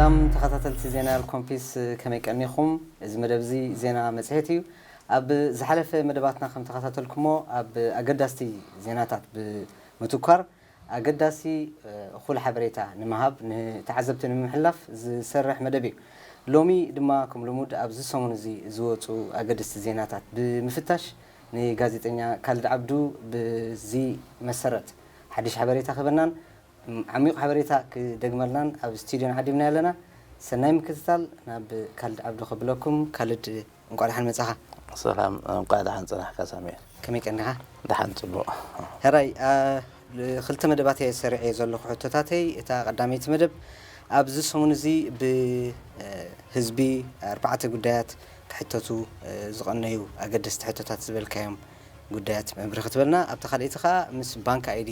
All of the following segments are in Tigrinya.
ተኸታተልቲ ዜና ኣልኮምፒስ፣ ከመይ ቀኒኹም? እዚ መደብ እዚ ዜና መጽሔት እዩ። ኣብ ዝሓለፈ መደባትና ከም ተኸታተልኩሞ፣ ኣብ ኣገዳስቲ ዜናታት ብምትኳር፣ ኣገዳሲ፣ እ፣ እኹል ሓበሬታ ንምሃብ፣ ንተዓዘብቲ ንምምሕላፍ ዝሰርሕ መደብ እዩ። ሎሚ ድማ ከም ልሙድ ኣብዚ ሰሙን እዚ ዝወጹ ኣገደስቲ ዜናታት ብምፍታሽ፣ ንጋዜጠኛ ካልድ ዓብዱ ብዚ መሰረት ሓድሽ ሓበሬታ ክህበናን፣ ም-፣ ዓሚቕ ሓበሬታ ክደግመልናን ኣብ ስቱድዮን ዓዲምና ኣለና። ሰናይ ምክትታል ናብ ካልድ ዓብዱ ከብለኩም። ካልድ፣ እንቋዕ ደሓን መጻኻ። ሰላም፣ እንቋዕ ደሓን ጸናሕካ ሳሙኤል። ከመይ ቀኒኻ? ደሓን፣ ጽቡቕ። ሕራይ፣ ኣ፣ ል-፣ ክልተ መደባት እየ ሰሪዐ ዘለኹ ሕቶታተይ። እታ ቀዳመይቲ መደብ፣ ኣብዚ ሰሙን እዚ ብ-፣ እ፣ ህዝቢ ኣርባዕተ ጉዳያት ክሕተቱ፣ እ፣ ዝቐነዩ ኣገደስቲ ሕቶታት ዝበልካዮም ጉዳያት መብርሂ ክትበልና፣ ኣብታ ካልኣይቲ ኸኣ ምስ ባንክ ኣይዲ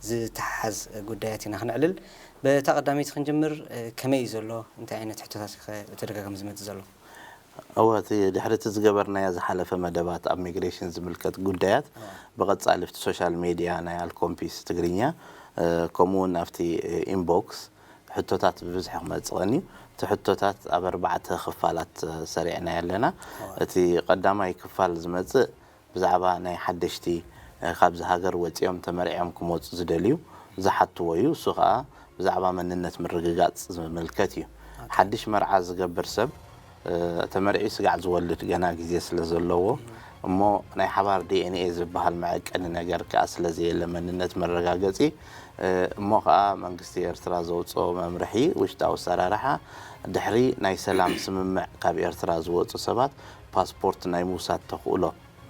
ዝተሓሓዝ ጉዳያት ኢና ክነዕልል። በታ ቀዳመይቲ ክንጅምር፣ እ፣ ከመይ እዩ ዘሎ? እንታይ ዓይነት ሕቶታት እዩ ኸ ብተደጋጋሚ ዝመጽእ ዘሎ? እወ፣ እቲ ድሕሪ እቲ ዝገበርናዮ ዝሓለፈ መደባት ኣብ ሚግሬሽን ዝምልከት ጉዳያት፣ እወ። ብቐጻሊ ኣብቲ ሶሻል ሜድያ ናይ ኣልኮምፒስ ትግርኛ፣ እ፣ ከምኡ እውን ኣብቲ፣ እ፣ ኢንቦክስ ሕቶታት ብብዝሒ ክመጽእ ቀንዩ። እቲ ሕቶታት ኣብ ኣርባዕተ ክፋላት፣ እ፣ ሰሪዕናዮ ኣለና። እወ። እቲ ቀዳማይ ክፋል ዝመጽእ ብዛዕባ ናይ ሓደሽቲ፣ እ፣ ካብዚ ሃገር ወጺኦም ተመርዕዮም ክመጹ ዝደልዩ ዝሓትዎ እዩ። እሱ ኸኣ ብዛዕባ መንነት ምርግጋጽ ዝምልከት እዩ። ኦኬ። ሓድሽ መርዓ ዝገብር ሰብ፣ እ፣ ተመርዕዩ ስጋዕ ዝወልድ ገና ግዜ ስለ ዘለዎ፣ እሞ ናይ ሓባር ዲ ኤን ኤ ዝበሃል መዐቀኒ ነገር ከኣ ስለ ዘየለ መንነት መረጋገጺ፣ እ፣ እሞ ኸኣ መንግስቲ ኤርትራ ዘውጽኦ መምርሒ ውሽጣዊ ኣሰራርሓ፣ ድሕሪ ናይ ሰላም ስምምዕ ካብ ኤርትራ ዝወጹ ሰባት ፓስፖርት ናይ ምውሳድ ተኽእሎ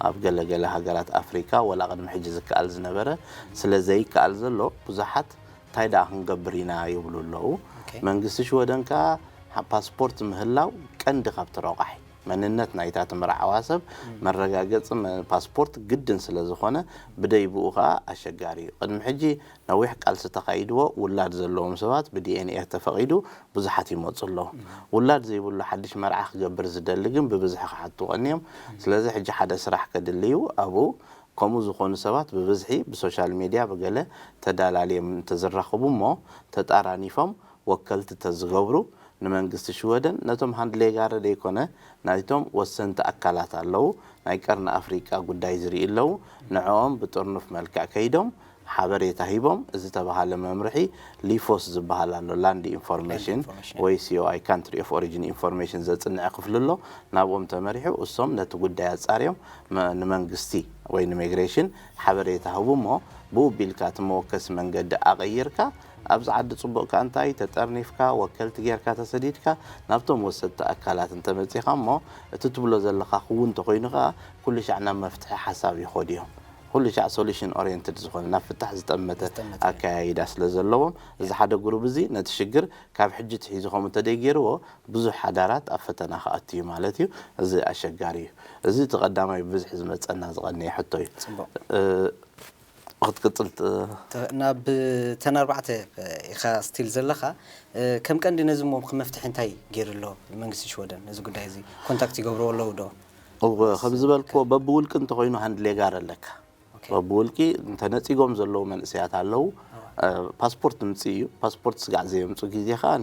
ኣብ ገለ ገለ ሃገራት ኣፍሪካ፣ ወላ ቅድሚ ሕጂ ዝከኣል ዝነበረ፣ ስለ ዘይከኣል ዘሎ፣ ብዙሓት እንታይ ደኣ ክንገብር ኢና ይብሉ ኣለዉ። ኦኬ። መንግስቲ ሽወደን ከኣ ሓ-፣ ፓስፖርት ምህላው ቀንዲ ካብቲ ረቋሒ መንነት ናይታ ትምርዓዋ ሰብ መረጋገጺ መ-፣ ፓስፖርት ግድን ስለ ዝኾነ፣ ብደይ ብኡ ከኣ ኣሸጋሪ እዩ። ቅድሚ ሕጂ ነዊሕ ቃልሲ ተኻይድዎ፣ ውላድ ዘለዎም ሰባት ብ ዲ ኤን ኤ ተፈቒዱ ብዙሓት ይመጹ ኣለዉ። ውላድ ዘይብሉ ሓድሽ መርዓ ክገብር ዝደሊ ግን ብብዝሒ ክሓቱ ቀንዮም። ስለዚ ሕጂ ሓደ ስራሕ ከድሊ እዩ። ኣብኡ ከምኡ ዝኾኑ ሰባት ብብዝሒ ብሶሻል ሜድያ ብገለ ተዳላልዮም እንተዝራኸቡ እሞ ተጣራኒፎም ወከልቲ ተዝገብሩ ንመንግስቲ ሽወደን፣ ነቶም ሃንድሌጋረ ደይኮነ ናይቶም ወሰንቲ ኣካላት ኣለዉ፣ ናይ ቀርኒ ኣፍሪቃ ጉዳይ ዝርኢ ኣለዉ፣ ንዕኦም ብጥርኑፍ መልክዕ ከይዶም ሓበሬታ ሂቦም፣ እዚ ተባሃለ መምርሒ ሊፎስ ዝበሃል ኣሎ፣ ላንድ ኢንፎርሜሽን ኢንፎርሜሽን። ወይ ሲ ኦ ኣይ፣ ካንትሪ ኦፍ ኦሪጂን ኢንፎርሜሽን ዘጽንዕ ክፍሊ ኣሎ። ናብኦም ተመሪሑ፣ እሶም ነቲ ጉዳይ ኣጻርዮም መ-፣ ንመንግስቲ ወይ ንሚግሬሽን ሓበሬታ ህቡ እሞ፣ ብኡ ቢልካ እቲ መወከሲ መንገዲ ኣቐይርካ፣ ኣብዚ ዓዲ ጽቡቕካ እንታይ ተጠርኒፍካ፣ ወከልቲ ጌርካ ተሰዲድካ፣ ናብቶም ወሰድቲ ኣካላት እንተመጺኻ እሞ፣ እቲ ትብሎ ዘለኻ ክውን እንተኾይኑ ከኣ፣ ኩሉ ሻዕ ናብ መፍትሒ ሓሳብ ይኸዱ እዮም። ኩሉ ሻዕ ሶሉሽን ኦሪየንትድ ዝኾነ፣ ናብ ፍታሕ ዝጠመተ ዝጠመተ። ኣከያይዳ ስለ ዘለዎም፣ እዚ ሓደ ግሩብ እዚ ነቲ ሽግር ካብ ሕጂ ትሒዙ ከምኡ እንተደይገይርዎ፣ ብዙሕ ሓዳራት ኣብ ፈተና ክኣቱ እዩ ማለት እዩ። እዚ ኣሸጋሪ እዩ። እዚ እቲ ቀዳማይ ብብዝሒ ዝመጸና ዝቐነየ ሕቶ እዩ። ጽቡቕ። እ፣ ክትቅጽል ት-፣ ተ-፣ ናብ ተን ኣርባዕተ ኢኻ ስቲል ዘለኻ፣ እ፣ ከም ቀንዲ ነዚ እሞ ከም መፍትሒ እንታይ ገይሩ ኣሎ መንግስቲ ሽወደን? ነዚ ጉዳይ እዚ ኮንታክት ይገብርዎ ኣለዉ ዶ? እወ፣ ከም ዝበልክዎ በብውልቂ እንተኾይኑ ሃንድሌጋር ኣለካ። ኦኬ። በብውልቂ እንተነጺጎም ዘለዉ መንእሰያት ኣለዉ። ኣዋ። እ፣ ፓስፖርት ምጽእ እዩ። ፓስፖርት ስጋዕ ዘየምጹ ግዜ ከኣ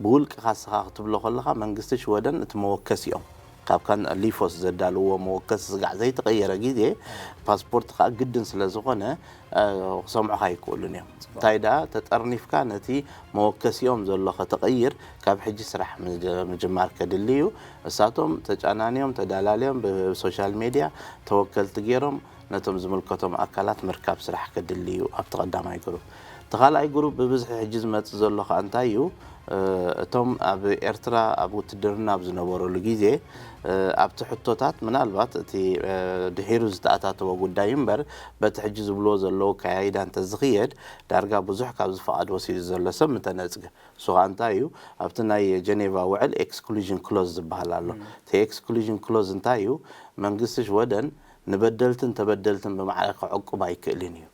ብውልቅኻ እስኻ ክትብሎ ከለኻ መንግስቲ ሽወደን እቲ መወከሲኦም ካብ ካን ሊፎስ ዘዳልዎ መወከሲ ስጋዕ ዘይተቐየረ ግዜ ፓስፖርት ከኣ ግድን ስለ ዝኾነ፣ እ፣ ክሰምዑኻ ኣይክእሉን እዮም። ጽቡቕ። እንታይ ደኣ ተጠርኒፍካ ነቲ መወከሲኦም ዘሎ ከተቐይር ካብ ሕጂ ስራሕ ምጅ-፣ ምጅማር ከድሊ እዩ። እሳቶም ተጫናንዮም ተዳላልዮም ብሶሻል ሜድያ ተወከልቲ ገይሮም ነቶም ዝምልከቶም ኣካላት ምርካብ ስራሕ ከድሊ እዩ ኣብቲ ቀዳማይ ግሩፕ። እቲ ካልኣይ ግሩፕ ብብዝሒ ሕጂ ዝመጽእ ዘሎ ከኣ እንታይ እዩ? እ፣ እቶም ኣብ ኤርትራ ኣብ ውትድርና ኣብ ዝነበሩሉ ግዜ፣ እ፣ ኣብቲ ሕቶታት ምናልባት እቲ፣ እ፣ ድሒሩ ዝተኣታተወ ጉዳይ እምበር፣ በቲ ሕጂ ዝብልዎ ዘለዉ ኣከያይዳ እንተዝኽየድ፣ ዳርጋ ብዙሕ ካብ ዝፈቓድ ወሲዱ ዘሎ ሰብ ምተነጽገ። እሱ ኸኣ እንታይ እዩ? ኣብቲ ናይ ጀኔቫ ውዕል ኤክስክሉዥን ክሎዝ ዝበሃል ኣሎ። እም። እቲ ኤክስክሉዥን ክሎዝ እንታይ እዩ? መንግስቲ ሽወደን ንበደልትን ተበደልትን ብማዕረ ክዕቁብ ኣይክእልን እዩ።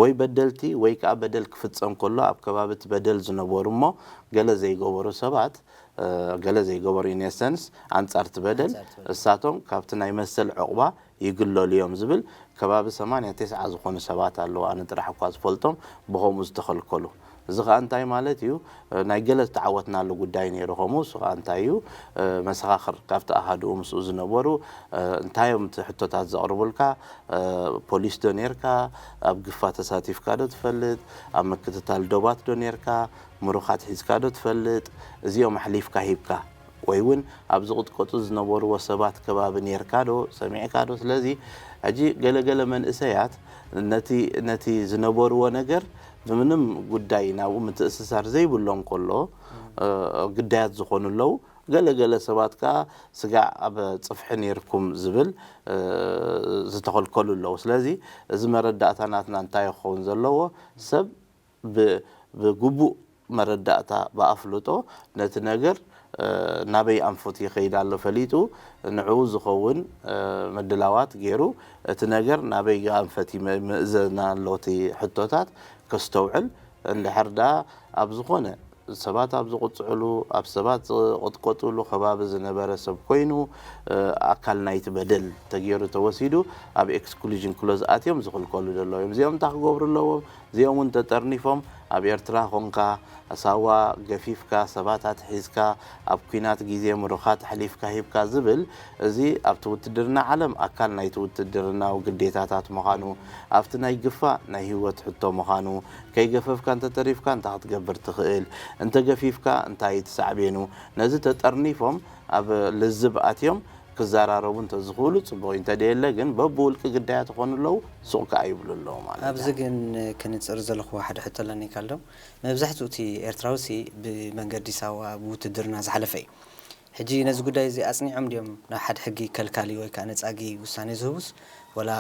ወይ በደልቲ ወይ ከኣ በደል ክፍጸም ከሎ ኣብ ከባቢ እቲ በደል ዝነበሩ እሞ ገለ ዘይገበሩ ሰባት፣ እ፣ ገለ ዘይገበሩ ኢን ኤሰንስ ኣንጻር እቲ በደል፣ ኣንጻር እቲ በደል። እሳቶም ካብቲ ናይ መሰል ዕቑባ ይግለሉ እዮም ዝብል ከባቢ ሰማንያ ተስዓ ዝኾኑ ሰባት ኣለዉ። ኣነ ጥራሕ እኳ ዝፈልጦም ብኸምኡ ዝተኸልከሉ። እዚ ኸኣ እንታይ ማለት እዩ? ናይ ገለ ዝተዓወትናሉ ጉዳይ ነይሩ። ከምኡ እሱ ኸኣ እንታይ እዩ? መሰኻኽር ካብቲ ኣሃድኡ ምስኡ ዝነበሩ እንታይ እዮም እቲ ሕቶታት ዘቕርቡልካ? ፖሊስ ዶ ነርካ? ኣብ ግፋ ተሳቲፍካ ዶ ትፈልጥ? ኣብ ምክትታል ዶባት ዶ ነርካ? ምሩኻት ሒዝካ ዶ ትፈልጥ? እዚኦም ኣሕሊፍካ ሂብካ ወይ እውን ኣብ ዝቕጥቀጡ ዝነበርዎ ሰባት ከባቢ ነርካ ዶ? ሰሚዕካ ዶ? ስለዚ ሕጂ ገለገለ መንእሰያት ነቲ ነቲ ዝነበርዎ ነገር ብምንም ጉዳይ ናብኡ ምትእስሳር ዘይብሎም ከሎ ግዳያት ዝኾኑ ኣለዉ። ገለገለ ሰባት ከኣ ስጋዕ ኣብ ጽፍሒ ነርኩም ዝብል ዝተኸልከሉ ኣለዉ። ስለዚ እዚ መረዳእታ ናትና እንታይ ክኸውን ዘለዎ? ሰብ ብግቡእ መረዳእታ ብኣፍልጦ ነቲ ነገር ናበይ ኣንፈት ይኸይድ ኣሎ ፈሊጡ ንዕኡ ዝኸውን ምድላዋት ገይሩ እቲ ነገር ናበይ ኣንፈት ይምእዘና ኣሎ እቲ ሕቶታት ከስተውዕል እንድሕር ደኣ ኣብ ዝኾነ ሰባት ኣብ ዝቕፅዕሉ ኣብ ሰባት ዝቕጥቀጥሉ ከባቢ ዝነበረ ሰብ ኮይኑ ኣካል ናይቲ በደል ተገይሩ ተወሲዱ ኣብ exclusion clause ኣትዮም ዝኽልከሉ ዘለዉ እዮም። እዚኦም እንታይ ክገብሩ ኣለዎም? እዚኦም እውን ተጠርኒፎም ኣብ ኤርትራ ኾንካ ሳዋ ገፊፍካ ሰባት ኣትሒዝካ ኣብ ኲናት ግዜ ምሩኻት ኣሕሊፍካ ሂብካ ዝብል እዚ ኣብቲ ውትድርና ዓለም ኣካል ናይቲ ውትድርናዊ ግዴታታት ምዃኑ ኣብቲ ናይ ግፋ ናይ ህይወት ሕቶ ምዃኑ ከይገፈፍካ እንተተሪፍካ እንታይ ክትገብር ትኽእል እንተገፊፍካ እንታይ ትሳዕቤኑ ነዚ ተጠርኒፎም ኣብ ልዝብ ኣትዮም ክዘራረቡ እንተዝኽእሉ ጽቡቕ እዩ። እንተደየለ ግን በብውልቂ ግዳያት ይኾኑ ኣለዉ፣ ሱቕ ከኣ ይብሉ ኣለዉ ማለት እዩ። ኣብዚ ግን ክንጽር ዘለኹዎ ሓደ ሕቶ ኣለኒ ካልዶም። መብዛሕትኡ እቲ ኤርትራዊ ሲ ብመንገዲ ሳዋ ብውትድርና ዝሓለፈ እዩ። ሕጂ ነዚ ጉዳይ እዚ ኣጽኒዖም ድዮም ናብ ሓደ ሕጊ ከልካሊ ወይ ከዓ ነጻጊ ውሳኔ ዝህቡስ ወላ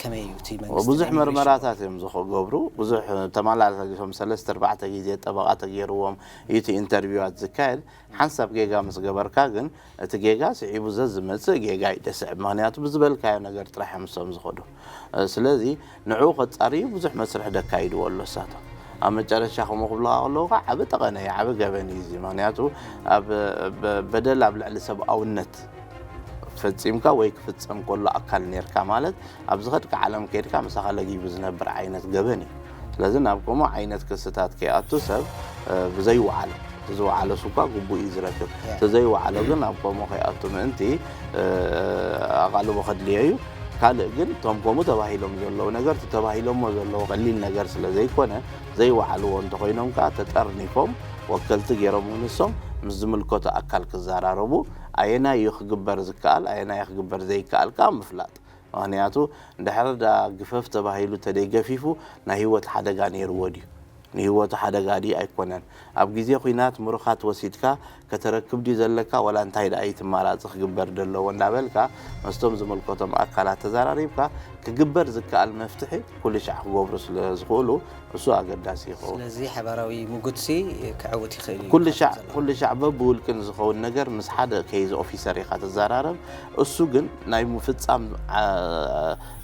ከመይ እዩ እቲ መንግስቲ ብዙሕ ናይ ኢሚግሬሽን? መርመራታት እዮም ዝገብሩ ብዙሕ ተመላላሶም ሰለስተ ኣርባዕተ ግዜ ጠበቓ ተገይርዎም እዩ እቲ ኢንተርቪዋት ዝካየድ ሓንሳብ ጌጋ ምስ ገበርካ ግን እቲ ጌጋ ስዒቡ ዘዝመጽእ ጌጋ እዩ ደስዕብ ምክንያቱ ብዝበልካዮ ነገር ጥራሕ እዮም ንሶም ዝኸዱ ስለዚ ንዕኡ ከጻርዩ ብዙሕ መስርሕ ደካይድዎ ኣሎ እሳቶም ኣብ መጨረሻ ከምኡ ክብልኻ ከለዉ ከዓ ዓቢ ጠቐነ እዩ ዓቢ ገበን እዩ እዚ ምክንያቱ ኣብ በደል ኣብ ልዕሊ ሰብኣውነት ፈጺምካ ወይ ክፍጸም ከሎ ኣካል ኔርካ ማለት ኣብ ዝኸድካ ዓለም ከይድካ ምሳኻ ለጊቡ ዝነብር ዓይነት ገበን እዩ። ስለዚ ናብ ከምኡ ዓይነት ክስታት ከይኣቱ ሰብ ብዘይወዓሎ እቲ ዝወዓሎስ እኳ ግቡእ እዩ ዝረክብ እቲ ዘይወዓሎ ግን ናብ ከምኡ ከይኣቱ ምእንቲ ኣቓልቦ ከድልዮ እዩ። ካልእ ግን እቶም ከምኡ ተባሂሎም ዘለዉ ነገር እቲ ተባሂሎሞ ዘለዉ ቀሊል ነገር ስለ ዘይኮነ ዘይወዓልዎ እንተኾይኖም ከኣ ተጠርኒፎም ወከልቲ ገይሮም ንሶም ምስ ዝምልከቶ ኣካል ክዘራረቡ ኣየናይ እዩ ክግበር ዝከኣል ኣየናይ ክግበር ዘይከኣል ከኣ ምፍላጥ ምኽንያቱ እንድሕር ደኣ ግፈፍ ተባሂሉ ተደይገፊፉ ናይ ህይወት ሓደጋ ነይርዎ ድዩ ንህይወቱ ሓደጋ ድዩ ኣይኮነን ኣብ ግዜ ኲናት ምሩኻት ወሲድካ ከተረክብ ድዩ ዘለካ ወላ እንታይ ደኣ እዩ ትማራፂ ክግበር ደለዎ እንዳበልካ መስቶም ዝምልከቶም ኣካላት ተዘራሪብካ ክግበር ዝከኣል መፍትሒ ኩሉ ሻዕ ክገብሩ ስለ ዝኽእሉ እሱ ኣገዳሲ ይኸውን። ስለዚ ሓባራዊ ምጉትሲ ክዕውት ይኽእል እዩ። ኩሉ ሻዕ ኩሉ ሻዕ በብውልቂ ንዝኸውን ነገር ምስ ሓደ ኬዝ ኦፊሰር ኢኻ ትዘራረብ። እሱ ግን ናይ ምፍጻም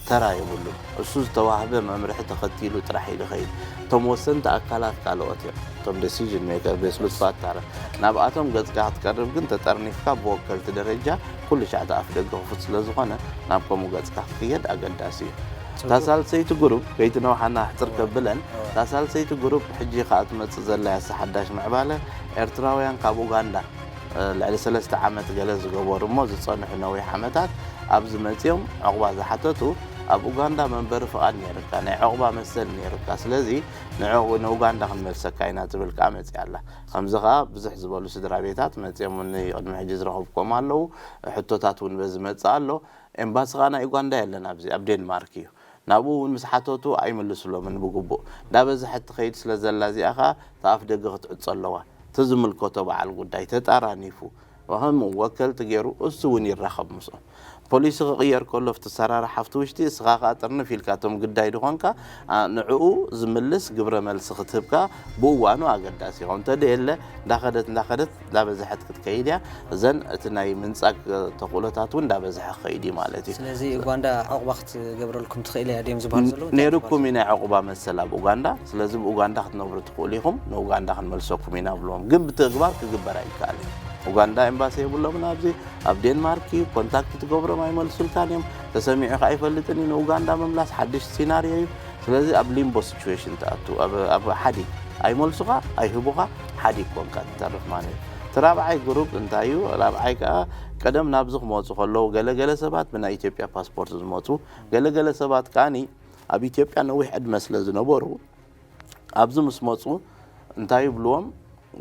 ተራ የብሉን። እሱ ዝተዋህበ መምርሒ ተኸቲሉ ጥራሕ እዩ ዝኸይድ። እቶም ወሰንቲ ኣካላት ካልኦት እዮም። እቶም decision maker ቤስሉት ፋታረ ናብኣቶም ገጽካ ክትቀርብ ግን ተጠርኒፍካ ብወከልቲ ደረጃ ኩሉ ሻዕ እቲ ኣፍ ደገ ክፉት ስለ ዝኾነ ናብ ከምኡ ገጽካ ክትክየድ ኣገዳሲ እዩ። እታ ሳልሰይቲ ግሩፕ ከይትነውሓና ኣሕጽር ከብለን እታ ሳልሰይቲ ግሩፕ ሕጂ ከኣ ትመጽእ ዘላ እያ ሓዳሽ ምዕባለ ኤርትራውያን ካብ ኡጋንዳ ልዕሊ ሰለስተ ዓመት ገለ ዝገበሩ እሞ ዝጸንሑ ነዊሕ ዓመታት ኣብዚ መጺኦም ዕቑባ ዝሓተቱ ኣብ ኡጋንዳ መንበሪ ፍቓድ ነይርካ ናይ ዕቑባ መሰል ነይርካ ስለዚ ንዕቑ ንኡጋንዳ ክንመልሰካ ኢና ትብል ከኣ መጺኣ ኣላ። ከምዚ ከኣ ብዝሕ ዝበሉ ስድራ ቤታት መጺኦም እኒ ቅድሚ ሕጂ ዝረኸብኮም ኣለዉ። ሕቶታት እውን በዚ መጽእ ኣሎ። ኤምባሲ ከኣ ናይ ኡጋንዳ የለን ኣብዚ ኣብ ዴንማርክ እዩ። ናብኡ እውን ምስ ሓተቱ ኣይምልስሎምን ብግቡእ። እንዳበዝሐት ትኸይድ ስለ ዘላ እዚኣ ከኣ እታ ኣፍ ደገ ክትዕጾ ኣለዋ። እቲ ዝምልከቶ በዓል ጉዳይ ተጣራኒፉ ብኸምኡ ወከልቲ ገይሩ እሱ እውን ይራኸብ ምስኦም። ፖሊሲ ክቕየር ከሎ ኣብቲ ኣሰራርሓ ኣብቲ ውሽጢ እስኻ ከኣ ጥርንፍ ኢልካ እቶም ግዳይ ድኾንካ ንዕኡ ዝምልስ ግብረ መልሲ ክትህብ ከኣ ብእዋኑ ኣገዳሲ ይኸውን። እንተደየለ እንዳኸደት እንዳኸደት እንዳበዝሐት ክትከይድ እያ። እዘን እቲ ናይ ምንጻግ ተኽእሎታት እውን እንዳበዝሐ ክኸይድ እዩ ማለት እዩ። ስለዚ ኡጋንዳ ዕቑባ ክትገብረልኩም ትኽእል እያ ድዮም ዝበሃሉ ዘለዉ? እንታይ ነይሩኩም እዩ ናይ ዕቑባ መሰል ኣብ ኡጋንዳ። ስለዚ ብኡጋንዳ ክትነብሩ ትኽእሉ ኢኹም፣ ንኡጋንዳ ክንመልሰኩም ኢና ብልዎም። ግን ብተግባር ክግበር ኣይከኣልን እዩ። ኡጋንዳ ኤምባሲ የብሎምን ኣብዚ፣ ኣብ ዴንማርክ እዩ፣ ኮንታክት ትገብሮም ኣይመልሱልካን እዮም። ተሰሚዑ ከኣ ኣይፈልጥን እዩ ንኡጋንዳ ምምላስ ሓድሽ ሲናርዮ እዩ። ስለዚ ኣብ ሊምቦ ሲቹዌሽን ትኣቱ፣ ኣብ ሓዲግ ኣይመልሱኻ ኣይህቡኻ፣ ሓዲግ ኮንካ ትተርፍ ማለት እዩ። እቲ ራብዓይ ግሩፕ እንታይ እዩ? ራብዓይ ከዓ ቀደም ናብዚ ክመፁ ከለዉ ገለገለ ሰባት ብናይ ኢትዮጵያ ፓስፖርት ዝመፁ፣ ገለገለ ሰባት ከዓኒ ኣብ ኢትዮጵያ ነዊሕ ዕድመ ስለ ዝነበሩ ኣብዚ ምስ መፁ እንታይ ይብልዎም?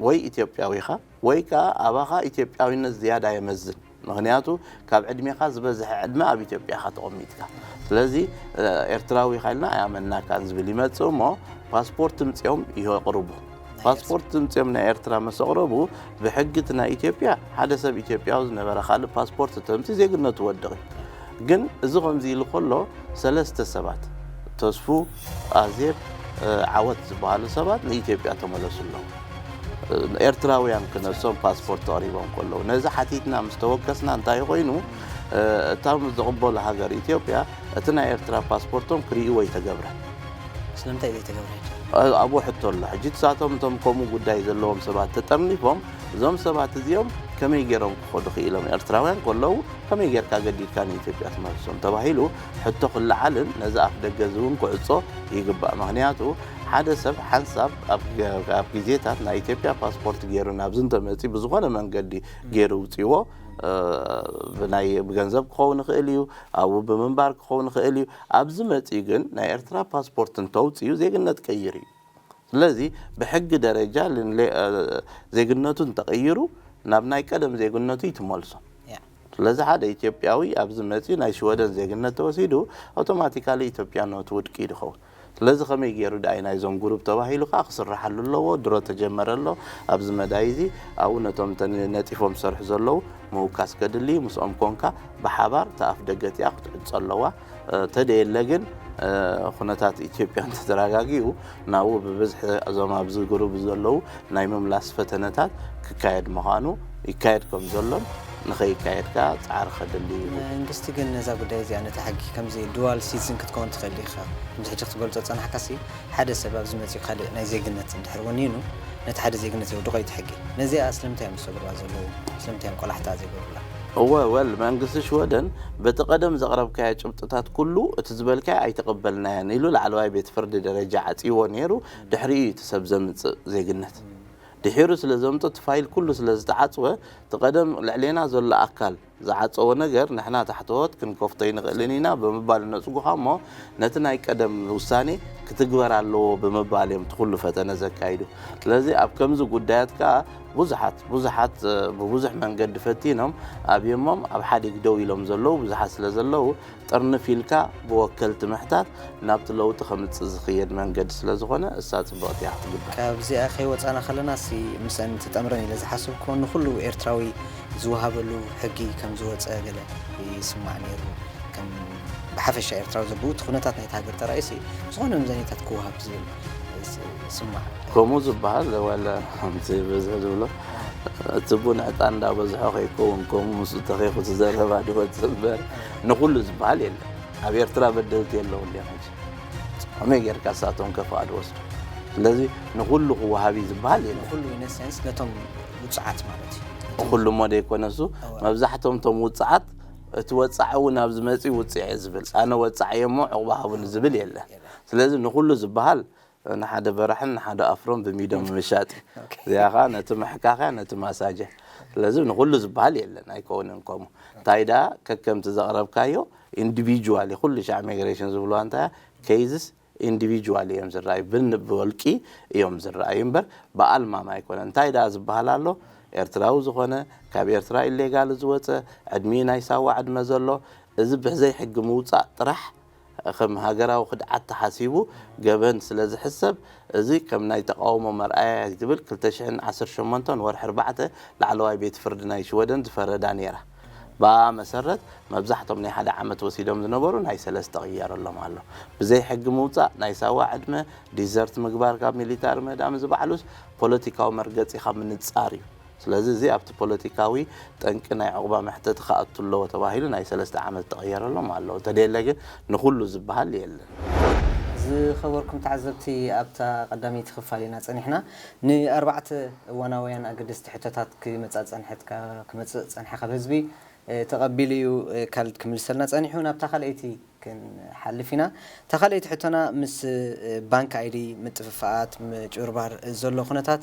ወይ ኢትዮጵያዊ ኢኻ ወይ ከዓ ኣባኻ ኢትዮጵያዊነት ዝያዳ የመዝን። ምኽንያቱ ካብ ዕድሜኻ ዝበዝሐ ዕድመ ኣብ ኢትዮጵያ ኢኻ ተቐሚጥካ። ስለዚ ኤርትራዊ ኢኻ ኢልና ኣይኣመንናካን ዝብል ይመጽእ እሞ ፓስፖርት ትምጽኦም የቕርቡ። ፓስፖርት ትምጽኦም ናይ ኤርትራ መስ ኣቕረቡ ብሕጊ እቲ ናይ ኢትዮጵያ ሓደ ሰብ ኢትዮጵያዊ ዝነበረ ካልእ ፓስፖርት ተምጽእ ዜግነቱ ወድቕ እዩ። ግን እዚ ከምዚ ኢሉ ከሎ ሰለስተ ሰባት ተስፉ፣ ኣዜብ፣ ዓወት ዝበሃሉ ሰባት ንኢትዮጵያ ተመለሱ ኣለዉ። ኤርትራውያን ክነሶም ፓስፖርት ኣቕሪቦም ከለዉ ነዚ ሓቲትና ምስ ተወከስና እንታይ ኮይኑ እታ ዝቕበሉ ሃገር ኢትዮጵያ እቲ ናይ ኤርትራ ፓስፖርቶም ክርእይዎ ኣይተገብረ። ስለምንታይ ዘይተገብረ? ኣብኡ ሕቶ ኣሎ። ሕጂ ንሳቶም እቶም ከምኡ ጉዳይ ዘለዎም ሰባት ተጠርኒፎም እዞም ሰባት እዚኦም ከመይ ገይሮም ክኸዱ ክኢሎም ኤርትራውያን ከለዉ ከመይ ጌርካ ገዲድካ ንኢትዮጵያ ትመልሶም ተባሂሉ ሕቶ ክለዓልን ነዚ ኣፍ ደገ እዚ እውን ክዕጾ ይግባእ። ምኽንያቱ ሓደ ሰብ ሓንሳብ ኣብ ግዜታት ናይ ኢትዮጵያ ፓስፖርት ገይሩ ናብዚ እንተመፂ ብዝኾነ መንገዲ ገይሩ ውፅዎ ብናይ ብገንዘብ ክኸውን ይኽእል እዩ፣ ኣብኡ ብምንባር ክኸውን ይኽእል እዩ። ኣብዚ መፂኡ ግን ናይ ኤርትራ ፓስፖርት እንተውፅኡ ዜግነት ቀይር እዩ። ስለዚ ብሕጊ ደረጃ ዜግነቱ እንተቐይሩ ናብ ናይ ቀደም ዜግነቱ ይትመልሶ። ስለዚ ሓደ ኢትዮጵያዊ ኣብዚ መፂኡ ናይ ሽወደን ዜግነት ተወሲዱ ኣውቶማቲካሊ ኢትዮጵያነቱ ውድቂ እዩ ዝኸውን። ስለዚ ከመይ ገይሩ ደኣይ ናይዞም ግሩፕ ተባሂሉ ከዓ ክስርሓሉ ኣለዎ። ድሮ ተጀመረ ኣሎ። ኣብዚ መዳይ እዚ ኣብኡ ነቶም ነጢፎም ዝሰርሑ ዘለዉ ምውካስ ከድሊ ምስኦም ኮንካ ብሓባር ተኣፍ ደገቲኣ ክትዕጾ ኣለዋ። ተደየለ ግን ኩነታት ኢትዮጵያ እንተተረጋጊኡ ናብኡ ብብዝሒ እዞም ኣብዚ ግሩብ ዘለዉ ናይ ምምላስ ፈተነታት ክካየድ ምዃኑ ይካየድ ከም ዘሎን ንኸይካየድ ከዓ ፃዕሪ ከድሊ እዩ። መንግስቲ ግን ነዛ ጉዳይ እዚኣ ነቲ ሕጊ ከምዚ ዱዋል ሲቲዝን ክትከውን ትኽእል ኢኻ ከምዚ ሕጂ ክትገልጾ ጸናሕካሲ ሓደ ሰብ ኣብዚ መጺኡ ካልእ ናይ ዜግነት እንድሕር ወኒኑ ነቲ ሓደ ዜግነት የውድቖ እዩ እቲ ሕጊ። ነዚኣ ስለምንታይ እዮም ዝሰግሩዋ ዘለዉ? ስለምንታይ እዮም ቆላሕታ ዘይገብሩላ? እወ ወል መንግስቲ ሽወደን በቲ ቀደም ዘቕረብካዮ ጭብጥታት ኩሉ እቲ ዝበልካዮ ኣይተቐበልናዮን ኢሉ ላዕለዋይ ቤት ፍርዲ ደረጃ ዓጽይዎ ነይሩ። ድሕሪኡ እዩ እቲ ሰብ ዘምጽእ ዜግነት። ድሒሩ ስለ ዘምጽእ እቲ ፋይል ኩሉ ስለ ዝተዓጽወ እቲ ቀደም ልዕሌና ዘሎ ኣካል ዝዓጸዎ ነገር ንሕና ታሕተዎት ክንከፍቶ ኣይንኽእልን ኢና ብምባል ነጽጉኻ እሞ ነቲ ናይ ቀደም ውሳኔ ክትግበር ኣለዎ ብምባል እዮም እቲ ኩሉ ፈተነ ዘካይዱ። ስለዚ ኣብ ከምዚ ጉዳያት ከኣ ብዙሓት ብዙሓት ብብዙሕ መንገዲ ፈቲኖም ኣብዮሞም ኣብ ሓዲግ ደው ኢሎም ዘለዉ ብዙሓት ስለ ዘለዉ ጥርንፍ ኢልካ ብወከልቲ ምሕታት ናብቲ ለውጢ ከምጽእ ዝኽየድ መንገዲ ስለ ዝኾነ እሳ ጽብቕቲ እያ ክትግበር። ካብዚኣ ከይወጻና ከለና ሲ ምስአን ትጠምረን ኢለ ዝሓሰብክዎ ንኹሉ ኤርትራዊ ዝወሃበሉ ሕጊ ከም ዝወጸ ገለ ይስማዕ ነይሩ። ከም ብሓፈሻ ኤርትራዊ ዘብኡ እቲ ኩነታት ናይቲ ሃገር ተራእዩ ሲ ዝኾነ መምዘኒታት ክወሃብ ዝብል ይስማዕ። ከምኡ ዝበሃል ዋላ ከምቲ ብዝሒ ዝብሎ እቲ ቡን ዕጣን እንዳበዝሖ ከይከውን ከምኡ ምስኡ ተኺኹ ትዘረባ ድወጽእ እምበር ንኹሉ ዝበሃል የለን። ኣብ ኤርትራ በደልቲ የለውን ድዮም ሕጂ? ከመይ ጌርካ እሳቶም ከፍቓድ ወስዱ? ስለዚ ንኹሉ ክወሃብ እዩ ዝበሃል የለን። ንኹሉ ኢነሰንስ ነቶም ውጹዓት ማለት እዩ። ኩሉ እሞ ደይኮነሱ መብዛሕቶም እቶም ውጹዓት እቲ ወጻዒ እውን ኣብዚ መጺኡ ውጽዕ እየ ዝብል ኣነ ወጻዒ እየ እሞ ዕቑባ ሃቡኒ ዝብል የለን። ስለዚ ንኹሉ ዝበሃል ንሓደ በራሕን ንሓደ ኣፍሮን ብሚዶ ምምሻጥ እዩ። እዚኣ ከዓ ነቲ መሕካኽያ ነቲ ማሳጅ እያ። ስለዚ ንኹሉ ዝበሃል የለን ኣይከውንን ከምኡ እንታይ ደኣ ከከምቲ ዘቕረብካዮ ኢንዲቪጁዋል እዩ ኩሉ ሻዕ ማይግሬሽን ዝብልዋ እንታይ cases individually እዮም ዝረኣዩ ብወልቂ እዮም ዝረኣዩ እምበር ብኣልማማ ኣይኮነን እንታይ ደኣ ዝበሃል ኣሎ ኤርትራዊ ዝኾነ ካብ ኤርትራ ኢሌጋል ዝወፀ ዕድሚኡ ናይ ሳዋ ዕድመ ዘሎ እዚ ብዘይ ሕጊ ምውፃእ ጥራሕ ከም ሃገራዊ ክድዓት ተሓሲቡ ገበን ስለ ዝሕሰብ እዚ ከም ናይ ተቃውሞ መርኣያ ዝብል ክልተ ሽሕን ዓሰርተ ሸሞንተን ወርሒ ኣርባዕተ ላዕለዋይ ቤት ፍርዲ ናይ ሽወደን ዝፈረዳ ነይራ። ብኣ መሰረት መብዛሕቶም ናይ ሓደ ዓመት ወሲዶም ዝነበሩ ናይ ሰለስተ ቅየረሎም ኣሎ። ብዘይ ሕጊ ምውፃእ፣ ናይ ሳዋ ዕድመ፣ ዲዘርት ምግባር ካብ ሚሊታሪ ምህዳም እዚ ባዕሉስ ፖለቲካዊ መርገፂኻ ምንፃር እዩ። ስለዚ እዚ ኣብቲ ፖለቲካዊ ጠንቂ ናይ ዕቑባ መሕተቲ ክኣቱ ኣለዎ ተባሂሉ ናይ ሰለስተ ዓመት ተቐየረሎም ኣለዉ። እንተደየለ ግን ንኹሉ ዝበሃል የለን። ዝኸበርኩም ተዓዘብቲ ኣብታ ቀዳመይቲ ክፋል ኢና ጸኒሕና። ንኣርባዕተ እዋናውያን ኣገደስቲ ሕቶታት ክመጻ ጸንሐትካ ክመጽእ ጸንሐ ካብ ህዝቢ ተቐቢሉ እዩ ካልድ ክምልሰልና ጸኒሑ። ናብታ ካልኣይቲ ክንሓልፍ ኢና። እታ ካልኣይቲ ሕቶና ምስ ባንክ ኣይዲ ምጥፍፋኣት ምጭብርባር ዘሎ ኩነታት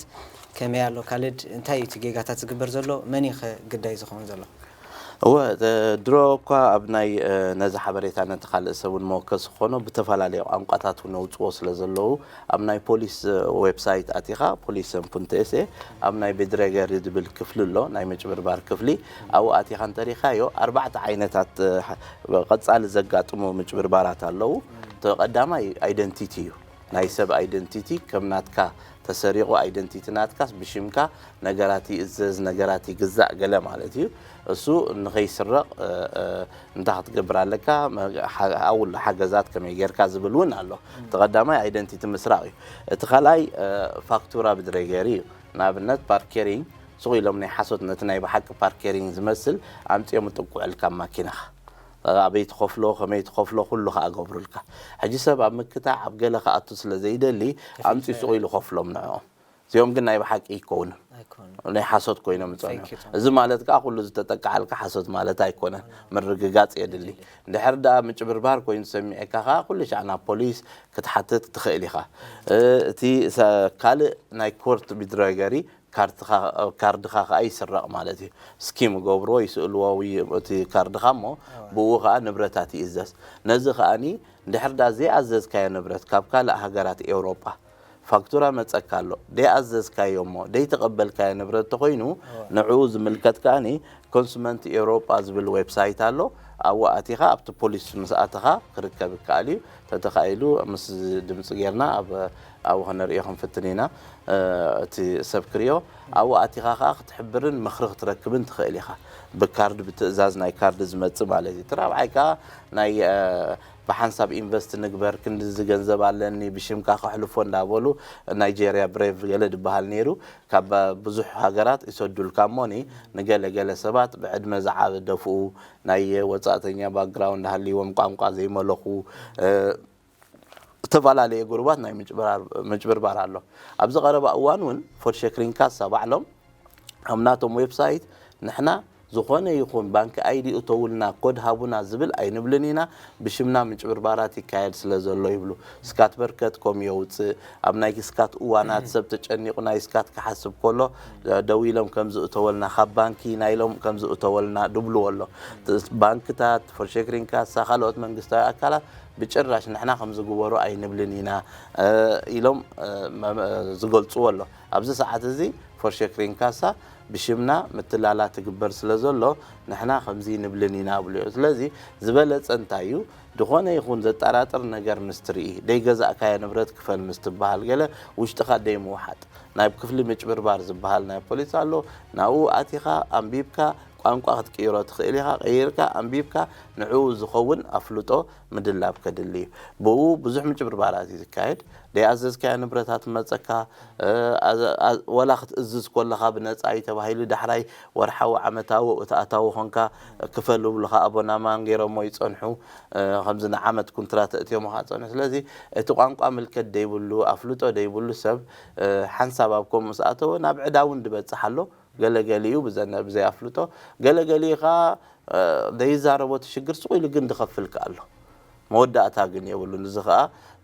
ከመይ ኣሎ ካልድ? እንታይ እዩ እቲ ጌጋታት ዝግበር ዘሎ? መን እዩ ኸ ግዳይ ዝኸውን ዘሎ? እወ ድሮ እኳ ኣብ ናይ ነዚ ሓበሬታ ነቲ ካልእ ሰብ እውን መወከሲ ክኾኖ ብተፈላለየ ቋንቋታት እውን ኣውፅዎ ስለ ዘለዉ ኣብ ናይ ፖሊስ ዌብሳይት ኣቲኻ ፖሊስ ሰንፑንተኤስኤ ኣብ ናይ ቤድረገሪ ዝብል ክፍሊ ኣሎ ናይ ምጭብርባር ክፍሊ ኣብኡ ኣቲኻ እንተሪኻዮ ኣርባዕተ ዓይነታት ቀፃሊ ዘጋጥሙ ምጭብርባራት ኣለዉ። ቀዳማይ ኣይደንቲቲ እዩ። ናይ ሰብ ኣይደንቲቲ ከም ናትካ ተሰሪቑ ኣይደንቲቲ ናትካስ ብሽምካ ነገራት ይእዘዝ ነገራት ይግዛእ ገለ ማለት እዩ። እሱ ንኸይስረቕ እንታይ ክትገብር ኣለካ? ኣብሉ ሓገዛት ከመይ ጌርካ ዝብል እውን ኣሎ። እቲ ቀዳማይ ኣይደንቲቲ ምስራቕ እዩ። እቲ ካልኣይ ፋክቱራ ብድረገሪ እዩ። ንኣብነት ፓርኬሪንግ ሱቕ ኢሎም ናይ ሓሶት ነቲ ናይ ብሓቂ ፓርኬሪንግ ዝመስል ኣምፅኦም ጥቁዕልካ ማኪናኻ ኣበይ ትኸፍሎ ከመይ ትኸፍሎ ኩሉ ከዓ ገብሩልካ። ሕጂ ሰብ ኣብ ምክታዕ ኣብ ገለ ክኣቱ ስለ ዘይደሊ ኣምፂ ሱቕ ኢሉ ከፍሎም ንዕኦም። እዚኦም ግን ናይ ብሓቂ ይከውንን ናይ ሓሶት ኮይኖም ይፀንሑ። እዚ ማለት ከዓ ኩሉ ዝተጠቃዓልካ ሓሶት ማለት ኣይኮነን። ምርግጋፅ የድሊ። እንድሕር ደኣ ምጭብርባር ኮይኑ ሰሚዐካ ከዓ ኩሉ ሻዕ ናብ ፖሊስ ክትሓትት ትኽእል ኢኻ። እቲ ካልእ ናይ ኮርት ቢድረገሪ ካርድኻ ከዓ ይስረቕ ማለት እዩ። ስኪም ገብርዎ ይስእልዎ እቲ ካርድኻ እሞ ብኡ ከዓ ንብረታት ይእዘዝ። ነዚ ከዓኒ እንድሕር ደኣ ዘይኣዘዝካዮ ንብረት ካብ ካልእ ሃገራት ኤውሮጳ ፋክቱራ መጸካ ኣሎ ደይኣዘዝካዮ እሞ ደይተቐበልካዮ ንብረት ተኾይኑ ንዕኡ ዝምልከት ከዓኒ ኮንሱመንት ኤውሮጳ ዝብል ዌብሳይት ኣሎ። ኣብኡ ኣቲኻ ኣብቲ ፖሊስ ምስ ኣተኻ ክርከብ ይከኣል እዩ። ተተኻኢሉ ምስ ድምፂ ጌርና ኣብኡ ከነርእዮ ክንፍትን ኢና። እቲ ሰብ ክርእዮ ኣብኡ ኣቲኻ ከዓ ክትሕብርን ምኽሪ ክትረክብን ትኽእል ኢኻ። ብካርድ ብትእዛዝ ናይ ካርድ ዝመፅእ ማለት እዩ። እቲ ራብዓይ ከዓ ናይ ብሓንሳብ ኢንቨስት ንግበር ክንድዚ ገንዘብ ኣለኒ ብሽምካ ከሕልፎ እንዳበሉ ናይጀርያ ብሬቭ ገለ ድበሃል ነይሩ ካብ ብዙሕ ሃገራት ይሰዱልካ እሞኒ ንገለ ገለ ሰባት ብዕድመ ዝዓበ ደፍኡ ናይ ወፃእተኛ ባክግራውንድ ሃልይዎም ቋንቋ ዘይመለኹ ዝተፈላለየ ጉሩባት ናይ ምጭብርባር ኣሎ። ኣብዚ ቀረባ እዋን እውን ፎርሸክሪን ካሳ ባዕሎም ኣብ ናቶም ዌብሳይት ንሕና ዝኾነ ይኹን ባንኪ ኣይዲ እተውልና ኮድ ሃቡና ዝብል ኣይንብልን ኢና ብሽምና ምጭብርባራት ይካየድ ስለ ዘሎ ይብሉ። ስካት በርከት ኮም የውፅእ ኣብ ናይ ስካት እዋናት ሰብ ተጨኒቑ ናይ ስካት ክሓስብ ከሎ ደው ኢሎም ከም ዝእተወልና ካብ ባንኪ ናይሎም ከም ዝእተወልና ድብልዎ ኣሎ። ባንክታት ፎርሸክሪን ካሳ ካልኦት መንግስታዊ ኣካላት ብጭራሽ ንሕና ከም ዝግበሩ ኣይንብልን ኢና ኢሎም ዝገልፅዎ ኣሎ። ኣብዚ ሰዓት እዚ ፎርሸክሪን ካሳ ብሽምና ምትላላ ትግበር ስለ ዘሎ ንሕና ከምዚ ንብልን ኢና ብሉ እዩ። ስለዚ ዝበለፀ እንታይ እዩ ዝኾነ ይኹን ዘጠራጥር ነገር ምስ ትርኢ ደይገዛእካዮ ንብረት ክፈል ምስ ትበሃል ገለ ውሽጥኻ ደይምውሓጥ ናብ ክፍሊ ምጭብርባር ዝበሃል ናይ ፖሊስ ኣሎ ናብኡ ኣቲኻ ኣንቢብካ ቋንቋ ክትቅይሮ ትኽእል ኢኻ። ቀይርካ ኣንቢብካ ንዕኡ ዝኸውን ኣፍልጦ ምድላብ ከድሊ እዩ። ብኡ ብዙሕ ምጭብርባራት እዩ ዝካየድ። ደይኣዘዝካዮ ንብረታት መፀካ ወላ ክትእዝዝ ኮለኻ ብነፃ እዩ ተባሂሉ ዳሕራይ ወርሓዊ ዓመታዊ እቲ ኣታዊ ኮንካ ክፈል ብሉኻ ኣቦናማን ገይሮሞ ይፀንሑ። ከምዚ ንዓመት ኩንትራት እትዮሞ ከዓ ፀንሑ። ስለዚ እቲ ቋንቋ ምልከት ደይብሉ ኣፍልጦ ደይብሉ ሰብ ሓንሳብ ኣብ ከምኡ ዝኣተወ ናብ ዕዳ እውን ድበፅሕ ኣሎ። ገለገሊኡ ብዘይ ኣፍልጦ ገለገሊኡ ከዓ ዘይዛረቦ እቲ ሽግር ስቕ ኢሉ ግን ድኸፍል ከኣ ኣሎ። መወዳእታ ግን የብሉን። እዚ ከዓ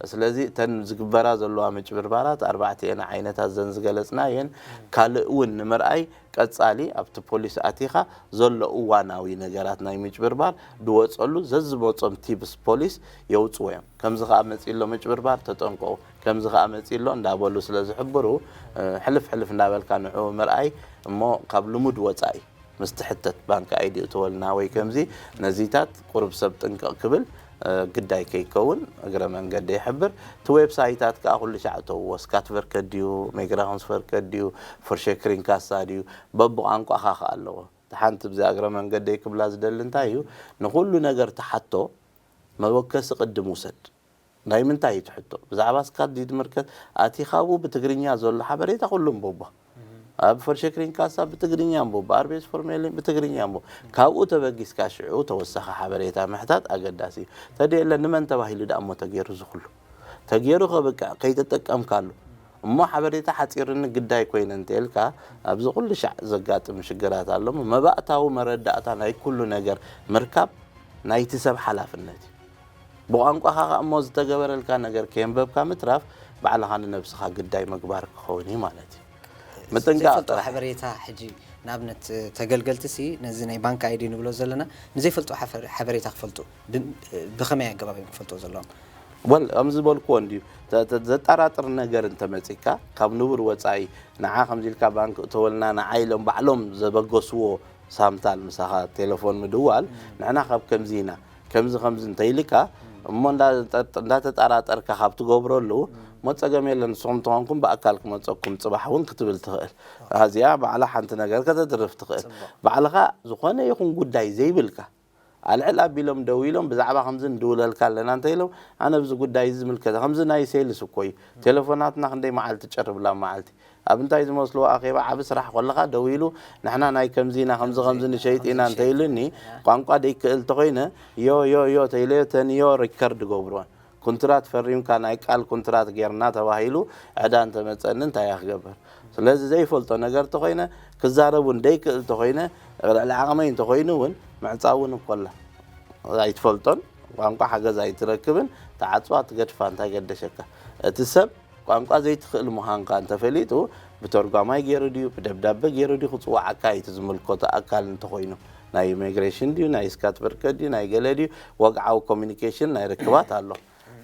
ስለዚ እተን ዝግበራ ዘለዋ ምጭብርባራት ኣርባዕቲኤን ዓይነታት ዘን ዝገለፅና እየን። ካልእ እውን ንምርኣይ ቀፃሊ ኣብቲ ፖሊስ ኣቲኻ ዘሎ እዋናዊ ነገራት ናይ ምጭብርባር ድወፀሉ ዘዝመፆም ቲፕስ ፖሊስ የውፅዎ እዮም። ከምዚ ከዓ መፂ ኣሎ ምጭብርባር ተጠንቀቑ፣ ከምዚ ከዓ መፂ ኣሎ እንዳበሉ ስለ ዝሕብሩ ሕልፍ ሕልፍ እንዳበልካ ንዕኡ ምርኣይ እሞ ካብ ልሙድ ወፃኢ ምስ ትሕተት ባንክ ኣይዲ እተወልና ወይ ከምዚ ነዚታት ቁሩብ ሰብ ጥንቅቕ ክብል ግዳይ ከይከውን እግረ መንገዲ ይሕብር። እቲ ዌብሳይታት ከዓ ኩሉ ሻዕ እተውዎ ስካት ቨርከት ድዩ ሜግራሁንስ ቨርከት ድዩ ፎርሸክሪን ካሳ ድዩ በብቋንቋኻ ከዓ ኣለዎ። ሓንቲ ብዚ እግረ መንገደይ ክብላ ዝደሊ እንታይ እዩ ንኩሉ ነገር ትሓቶ መወከሲ ቅድም ውሰድ። ናይ ምንታይ እዩ ትሕቶ? ብዛዕባ ስካት ድዩ ትምልከት? ኣቲኻ ኣብኡ ብትግርኛ ዘሎ ሓበሬታ ኩሉ ኣንብቦ። ኣብ ፈርሸክሪን ካሳ ብትግርኛ ኣንብቦ፣ ኣርቤስ ፎርሜሊን ብትግርኛ ኣንብቦ። ካብኡ ተበጊስካ ሽዑ ተወሳኺ ሓበሬታ ምሕታት ኣገዳሲ እዩ። ተድየለ ንመን ተባሂሉ ደኣ እሞ ተገይሩ እዚ ኩሉ? ተገይሩ ከብቅዕ ከይተጠቀምካሉ እሞ ሓበሬታ ሓፂርኒ ግዳይ ኮይነ እንተልካ ኣብዚ ኩሉ ሻዕ ዘጋጥም ሽግራት ኣሎ። መባእታዊ መረዳእታ ናይ ኩሉ ነገር ምርካብ ናይቲ ሰብ ሓላፍነት እዩ። ብቋንቋኻ ከኣ እሞ ዝተገበረልካ ነገር ከየንበብካ ምትራፍ ባዕልኻ ንነብስኻ ግዳይ ምግባር ክኸውን እዩ ማለት እዩ። ምጥንቃቕ ዘይፈልጦ ጥራሕ። ሓበሬታ ሕጂ ንኣብነት ተገልገልቲ ሲ ነዚ ናይ ባንክ ኣይዲ ንብሎ ዘለና ንዘይፈልጦ ሓፈር- ሓበሬታ ክፈልጡ ብ- ብኸመይ ኣገባብ እዮም ክፈልጡ ዘለዎም? ወል ከም ዝበልኩዎ እንድዩ ተ- ተ- ዘጠራጥር ነገር እንተመፂካ ካብ ንቡር ወፃኢ ንዓ ከምዚ ኢልካ ባንክ እተወልና ንዓ ኢሎም ባዕሎም ዘበገስዎ ሳምታል ምሳኻ ቴሌፎን ምድዋል ንሕና ካብ ከምዚ ኢና ከምዚ ከምዚ እንተይልካ እሞ እንዳ- እንዳተጠራጠርካ ካብ ትገብረሉ እሞ ፀገም የለን ንስኹም ተኾንኩም ብኣካል ክመፀኩም ፅባሕ እውን ክትብል ትኽእል። እዚኣ ባዕላ ሓንቲ ነገር ከተድርፍ ትኽእል። ባዕልኻ ዝኾነ ይኹን ጉዳይ ዘይብልካ ኣልዕል ኣቢሎም ደው ኢሎም ብዛዕባ ከምዚ ንድውለልካ ኣለና እንተ ኢሎም ኣነ ብዚ ጉዳይ እዚ ዝምልከተ ከምዚ ናይ ሴልስ እኮ እዩ ቴሌፎናትና ክንደይ መዓልቲ ጨርብላ መዓልቲ ኣብ እንታይ ዝመስልዎ ኣኼባ ዓቢ ስራሕ ከለኻ ደው ኢሉ ንሕና ናይ ከምዚ ኢና ከምዚ ከምዚ ንሸይጥ ኢና እንተ ኢሉኒ ቋንቋ ደይክእል እንተኮይነ ዮ ዮ ዮ ተይለዮ ተንዮ ሪከርድ ገብሮን ኩንትራት ፈሪምካ ናይ ቃል ኩንትራት ጌርና ተባሂሉ ዕዳ እንተመፀኒ እንታይ እያ ክገብር ስለዚ ዘይፈልጦ ነገር ተኮይነ ክዛረብ እውን ደይክእል ተኮይነ ልዕሊ ዓቕመይ እንተኮይኑ እውን ምዕፃው እውን እኮላ ኣይትፈልጦን ቋንቋ ሓገዝ ኣይትረክብን ተዓፅዋ ትገድፋ እንታይ ገደሸካ እቲ ሰብ ቋንቋ ዘይትኽእል ምዃንካ እንተፈሊጡ ብተርጓማይ ገይሩ ድዩ ብደብዳበ ገይሩ ድዩ ክፅዋዓካ እቲ ዝምልከቶ ኣካል እንተኮይኑ ናይ ኢሚግሬሽን ድዩ ናይ ስካትበርከ ድዩ ናይ ገለ ድዩ ወግዓዊ ኮሚኒኬሽን ናይ ርክባት ኣሎ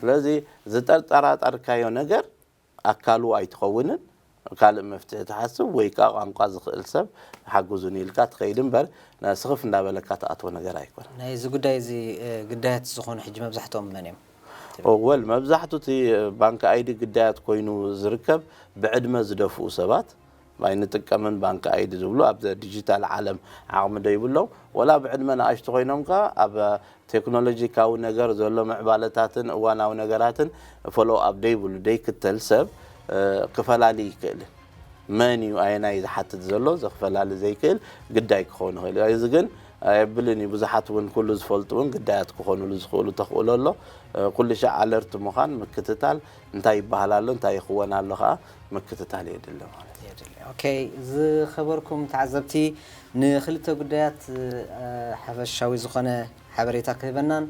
ስለዚ ዝጠርጠራጠርካዮ ነገር ኣካሉ ኣይትኸውንን ካልእ መፍትሒ ትሓስብ ወይ ከዓ ቋንቋ ዝኽእል ሰብ ሓግዙን ኢልካ ትኸይድ እምበር ስኽፍ እንዳበለካ ትኣትዎ ነገር ኣይኮነ ናይዚ ጉዳይ እዚ ግዳያት ዝኾኑ ሕጂ መብዛሕትኦም መን እዮም? ወል መብዛሕቱ እቲ ባንክ ኣይዲ ግዳያት ኮይኑ ዝርከብ ብዕድመ ዝደፍኡ ሰባት ኣይንጥቀምን ባንክ ኣይዲ ዝብሉ ኣብ ዲጂታል ዓለም ዓቕሚ ደይብሎም ወላ ብዕድመ ንኣሽቱ ኮይኖም ከ ኣብ ቴክኖሎጂካዊ ነገር ዘሎ ምዕባለታትን እዋናዊ ነገራትን ፎሎ ኣብ ደይብሉ ደይክተል ሰብ ክፈላሊ ይክእል መን እዩ ኣየናይ ዝሓትት ዘሎ ዘክፈላሊ ዘይክእል ግዳይ ክኸውን ይኽእል እዚ ግን ኣየብልን እዩ ብዙሓት እውን ኩሉ ዝፈልጡ እውን ግዳያት ክኾኑሉ ዝኽእሉ ተኽእሎ ኣሎ ኩሉ ሻዕ ኣለርት ምዃን ምክትታል እንታይ ይበሃል ኣሎ እንታይ ይኽወን ኣሎ ከዓ ምክትታል የድሊ ማለት እዩ ኦኬ ዝኸበርኩም ተዓዘብቲ ንክልተ ጉዳያት ሓፈሻዊ ዝኾነ ሓበሬታ ክህበናን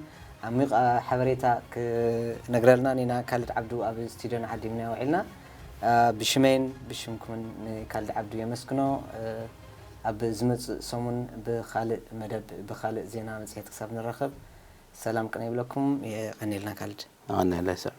ዓሚቕ ሓበሬታ ክነግረልናን ኢና ካልድ ዓብዱ ኣብ ስቱድዮ ንዓዲምና ውዒልና ብሽመይን ብሽምኩምን ንካልድ ዓብዱ የመስግኖ ኣብ ዝመፅእ ሰሙን ብካልእ መደብ ብካልእ ዜና መፅሄት ክሳብ ንረኸብ ሰላም ቅነ ይብለኩም የቐኒልና ካልድ ኣነ ለሰብ